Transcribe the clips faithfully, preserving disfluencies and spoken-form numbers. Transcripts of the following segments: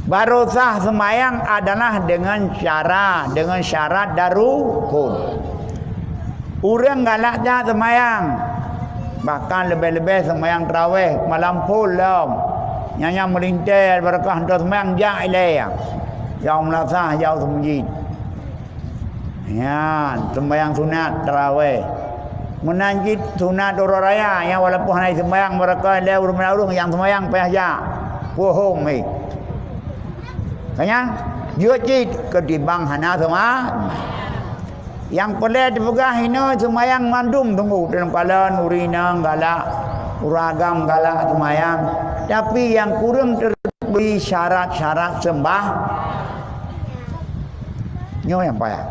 Baru sah seumayang adalah deungon syarat, deungon syarat dan rukun. Ureuëng galak that seumayang, bahkan leubeh-leubeh seumayang taraweh malam phon lom. Nyang, nyang meulintée barakah hantom seumayang jak ilée. Nyang meulasah jauh seumeujid. Nyan, seumayang sunat taraweh. Meunan cit sunat uroe raya, nyang walaupun hana jiseumbayang, meureuka lé ureuëng-ureuëng nyang seumayang payah jak. Puhom, eh. Ka nyan, jeuet cit keutimbang hana seuma-, nyang peureulée teupeugah inoe seumayang mandum teungku, dalam kalan, ureuëng inong, galak, ureuëng agam, galak seumayang. Tapi nyang kureueng teubri syarat-syarat seumbah-, Nyoe nyang payah.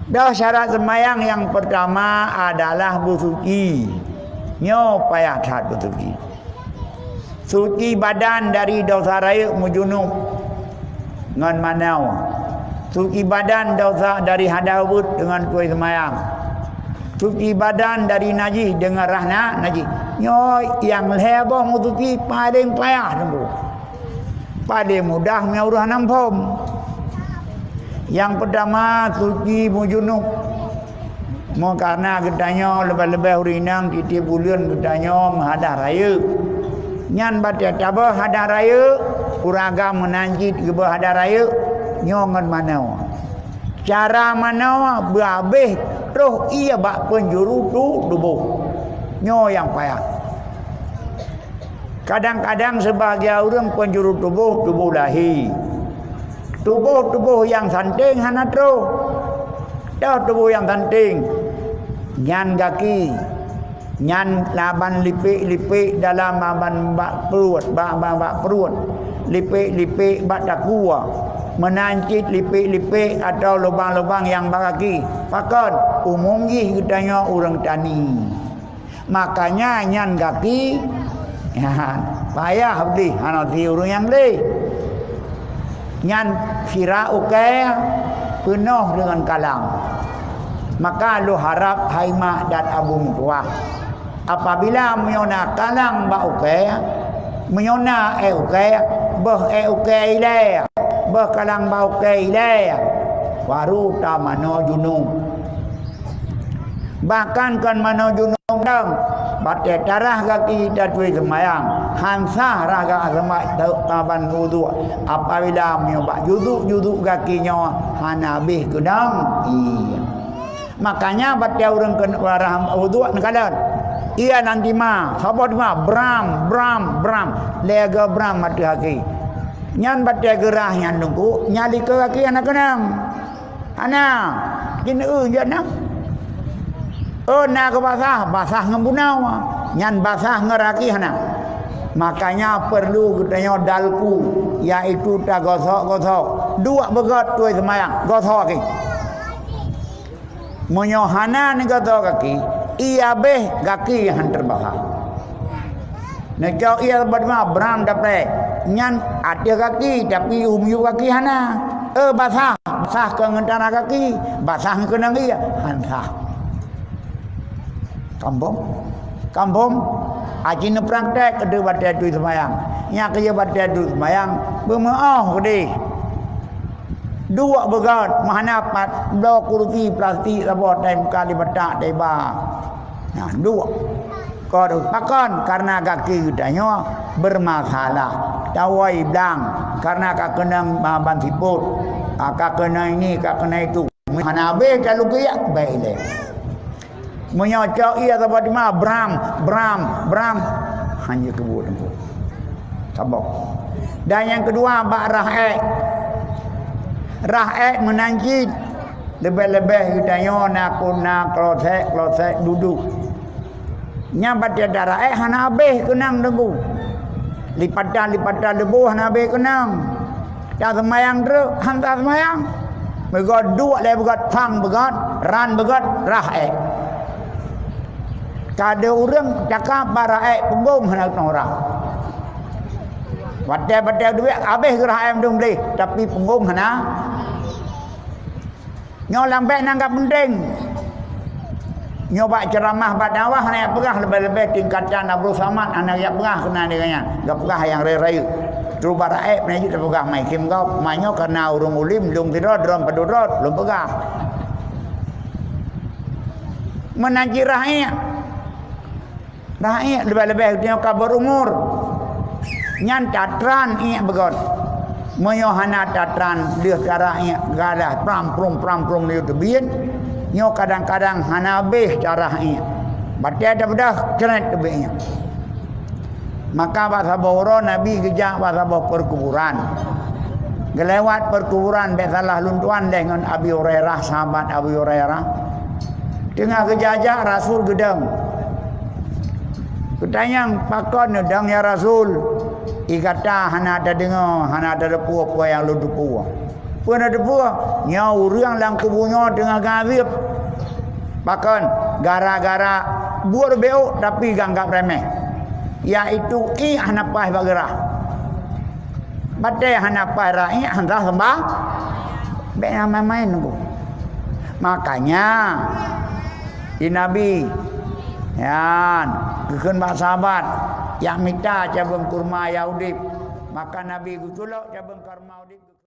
Dah syarat seumayang nyang peurtama adalah beusuci. Nyoe payah that beusuci. Suci badan dari desya rayeuk meujunub ngon manoe. Suci badan desya dari hada ubeuet deungon tuwoe seumayang. Suci badan dari najih deungon rhah na-, najih. Nyoe nyang lhée boh meusuci paleng payah teungku. Paleng mudah meunyoe ureuëng hana muphom. Nyang peurtama, suci meujunub. Meukarna geutanyoe leubeh-leubeh ureuëng inong tieb-tieb buleuen geutanyoe meuhadah rayeuk. Nyan batée tabeuh hadah rayeuk, ureuëng agam meunan cit geubeuh hadah rayeuk, nyoe ngon manoe. Cara manoe beuhabéh troh ié bak peunjuru tu-, tuboh. Nyoe nyang payah. Kadang-kadang seubahagian ureuëng peunjuru tuboh, tuboh lahé. Tuboh-tuboh nyang santéng hana troh. Toh tuboh nyang santéng? Nyan gaki. Nyan laban lipék-lipék dalam laban bak pruet, bak, bak, bak pruet. Lipék-lipék bak takue. Meunan cit lipék-lipék atawa lubang-lubang nyang bak gaki. Pakon? Umum jih geutanyoe ureuëng tani. Makanya nyan gaki, nyan, payah beugleh, hana si ureuëng nyang gleh. Nyan sira ukée peunoh deungon kalang. Maka lôn harab hai mak dan abu meutuwah, apabila meunyoe na kalang bak ukée, meunyoe na ék ukée, beuh ék ukée ilée, beuh kalang bak ukée ilée, baru tamanoe junub. Bahkan kon manoe junub dong, batée tarah gaki tatuwé seumayang, han sah rhah gaki seumayang taban uduk. Apabila meunyoe bak juduk-juduk gaki nyoe hana habéh keunong ié. Makanya batée ureuëng keu-, rhah uduk neukalon, ié nan tima, saboh tima, bram, bram, bram, lhée go bram ateueh gaki. Nyan batée geurhah nyan teungku, nyan likot gaki hana keunong. Hana, jih eu jeuet na. Oh, na keu basah, basah ngon bunoe. Nyan basah ngon raki hana. Makanya perlu geutanyoe dalku, yaitu tagosok-gosok. Duek beugöt tuwé seumayang, gosok gaki. Meunyoe hana neugosok gaki, ié habéh gaki han teubasah. Neucok ié bak teuma bram dapée, nyan ateueh gaki, tapi u miyueb gaki hana. Eh, basah, basah keu ngon tanah gaki, basah ngon keunong ié, han sah. Kambom, kambom, aci neupraktek keudeh batée tui seumayang. Nyan keujeuet batée tui seumayang, beumeu'oh keudeh. Duek beugöt, meuhana pat, bloe kurusi plastik saboh, tai muka di batak, tai ba. Nah, duek. Kon pakon? Karena gaki geutanyoe bermasalah. Tawai blang, karena ka keunong ban siput. Ah, ka keunong ini, ka keunong itu. Hana habéh talukiak, bèk ilée. Meunyoe cok ié saboh teuma, bram, bram, bram, hana keubuet teungku. Saboh. Dan nyang keudua, bak rhah ék. Rhah ék meunan cit. Leubeh-leubeh geutanyoe na, na kloset-kloset dudoe. Nyang batée tarah ék hana habéh keunong teungku. Lipatan-lipatan debu hana habéh keunong. Taseumayang treuk, han taseumayang. Beugöt duek lé beugöt phang beugöt, ran beugöt, rhah ék. Ka deuh ureuëng cakap bak rhah ék, peunggong hana keunong rhah. Watée-watée duek habéh rhah ék mandum gleh, tapi peunggong hana. Nyoe lam bék nan ka peunteng. Nyoe bak ceuramah, bak dakwah hana jak peugah, leubeh-leubeh tingkatan Abdul Samad hana jak peugah keunan di gobnyan. Geupeugah nyang rayeuk-rayeuk. Trok bak raék, peuneuk jeuet tapeugah, "Mai khém gob, ma nyoe kareuna ureuëng ulim, lôn sidroe, droe padum droe, lôn peugah." Meunan cit rakyat. Rakyat leubeh-leubeh nyoe ka beurumur. Nyan tatran iék beugot. Meunyoe hana tatran, deuh cara iék galah pram-prung, pram-prung laju teubiet. Nyoe kadang-kadang hana habéh cara iék. Batée tapeugah, crét teubiet iék. Maka bak saboh uroe Nabi geujak bak saboh peukuburan. Geulewat peukuburan, bék salah lôn tuan lé ngon Abi Hurairah, sahabat Abi Hurairah. Teungoh geujak-jak Rasul geudong. Geutanyong, "Pakon neudong, ya Rasul? Di gata hana tadeungoe, hana tateupeue peue nyang lôn teupeue." Peue na teupeue? Nyoe ureuëng lam kubu nyoe teungoh geuazeueb. Pakon? Gara-gara buet beuk tapi geuanggab remeh, yaitu iék hana paih bak geurah. Batée hana paih rah iék, hana seumbah. Bék na main-main nunggu. Makanya, di Nabi, nyan, geukheun bak sahabat, nyang mita cabeueng kurma nyang udeb. Maka Nabi geuculok cabeueng kurma udeb.